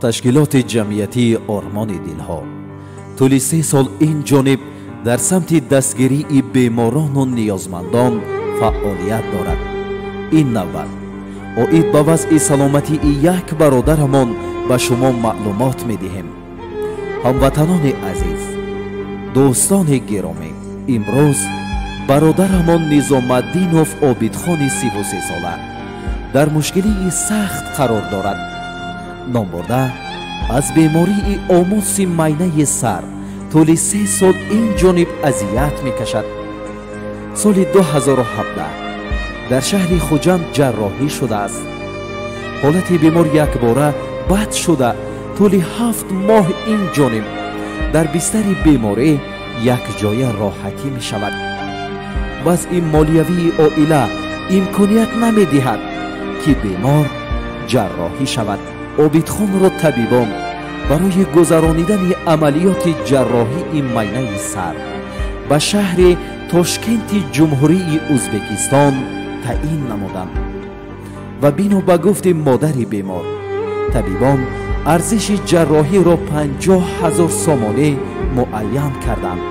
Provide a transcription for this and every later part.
Ташкилоти ҷамъиятии «Ормони дилҳо» тӯли 3 сол ин ҷониб дар самти дастгирии беморону ниёзмандон фаъолият дорад. Ин навбат оид ба вазъи саломатии як бародарамон ба шумо маълумот медиҳем. Ҳамватанони азиз, дӯстони гиромӣ, имрӯз бародарамон Низомаддинов Обидхони 33сола дар мушкилии сахт қарор дорад. Номбурда аз бемории омоси майнаи сар тӯли 3 сол ин ҷониб азият мекашад. Соли 2017 дар шаҳри Хуҷанд ҷарроҳӣ шудааст. Ҳолати бемор якбора бад шуда, тӯли 7 моҳ ин ҷониб дар бистари беморӣ якҷоя роҳатӣ мешавад. Вазъи молиявии оила имконият намедиҳад, ки бемор ҷарроҳӣ шавад. Обидхонро табибон барои гузаронидани амалиёти ҷарроҳии майнаи сар ба шаҳри Тошкенти Ҷумҳурии Ӯзбекистон таъин намуданд ва бино ба гуфти модари бемор, табибон арзиши ҷарроҳиро 50 000 сомонӣ муайян карданд.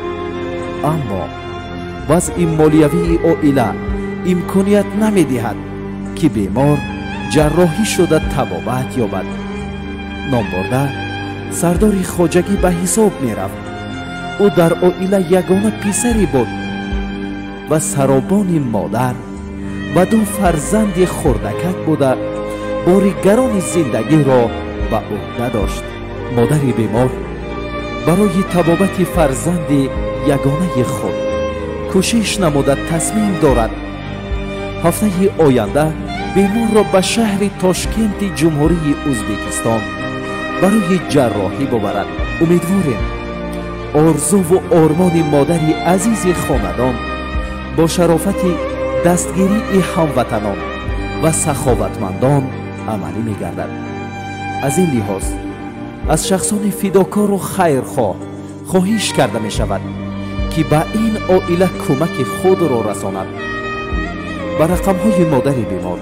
Аммо вазъи молиявии оила имконият намедиҳад, ки бемор ҷарроҳӣ шуда табобат ёбад. Номбурда сардори хоҷагӣ ба ҳисоб мерафт. Ӯ дар оила ягона писаре буд ва саробони модар ва ду фарзанди хурдакак буда, бори гарони зиндагиро ба ӯҳда дошт. Модари бемор барои табобати фарзанди ягонаи худ кӯшиш намуда, тасмим дорад ҳафтаи оянда беморро ба шаҳри Тошкенти Ҷумҳурии Ӯзбекистон барои ҷарроҳӣ бубарад. Умедворем, орзуву ормони модари азизи хонадон бо шарофати дастгирии ҳамватанон ва саховатмандон амалӣ мегардад. Аз ин лиҳоз аз шахсони фидокору хайрхоҳ хоҳиш карда мешавад, ки ба ин оила кӯмаки худро расонад. Ба рақамҳои модари бемор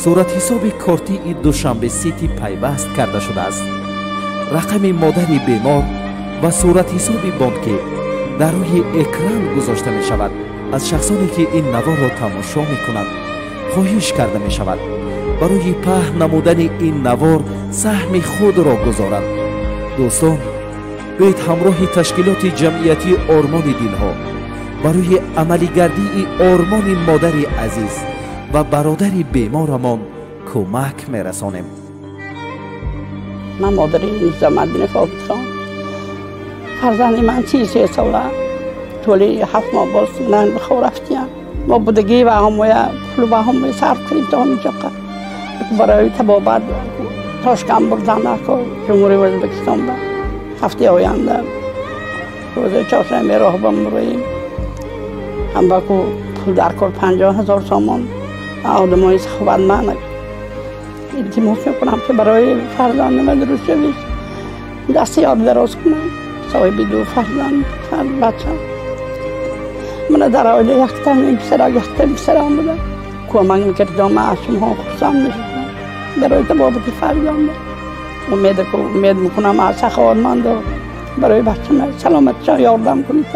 суратҳисоби кортии Душанбе Сити пайваст карда шудааст. Рақами модари бемор ва суратҳисоби бонкӣ дар рӯи экран гузошта мешавад. Аз шахсоне ки ин наворро тамошо мекунанд, хоҳиш карда мешавад, барои паҳн намудани ин навор саҳми худро гузоранд. Дӯстон, биёед, ҳамроҳи ташкилоти ҷамъиятии «Ормони дилҳо» барои амалигардии ормони модари азиз ва бародари беморамон кӯмак мерасонем. Ман модари Низомаддинов Обидхон. Фарзанди ман 33 сола, тӯли 7 моҳ боз ман бихор рафтиям. Мо будагӣ ва ҳамоя пул ва ҳамоя сарф кардем то ҳаминҷоқа. Барои табобат Тошканд бурдан ако Ҷумҳурии Ӯзбекистон ба ҳафтаи оянда, рӯзи чоршанбе роҳ ба муроем. Ҳам баку пул дар кор 50 000 сомон. Одамои саховатманд илтимос мекунам, ки барои фарзанди ман дуруст шавиш дасти ёр дароз кунам. Соҳиби ду фарзанд бача мана дар оила якта писарак, якта писарам буда. Кӯмак мекардам, ман аз шумо хурсанд мешудам. Барои табобати фарзанд умед мекунам аз саховатмандо барои бачама саломатишон ёрдам кунед.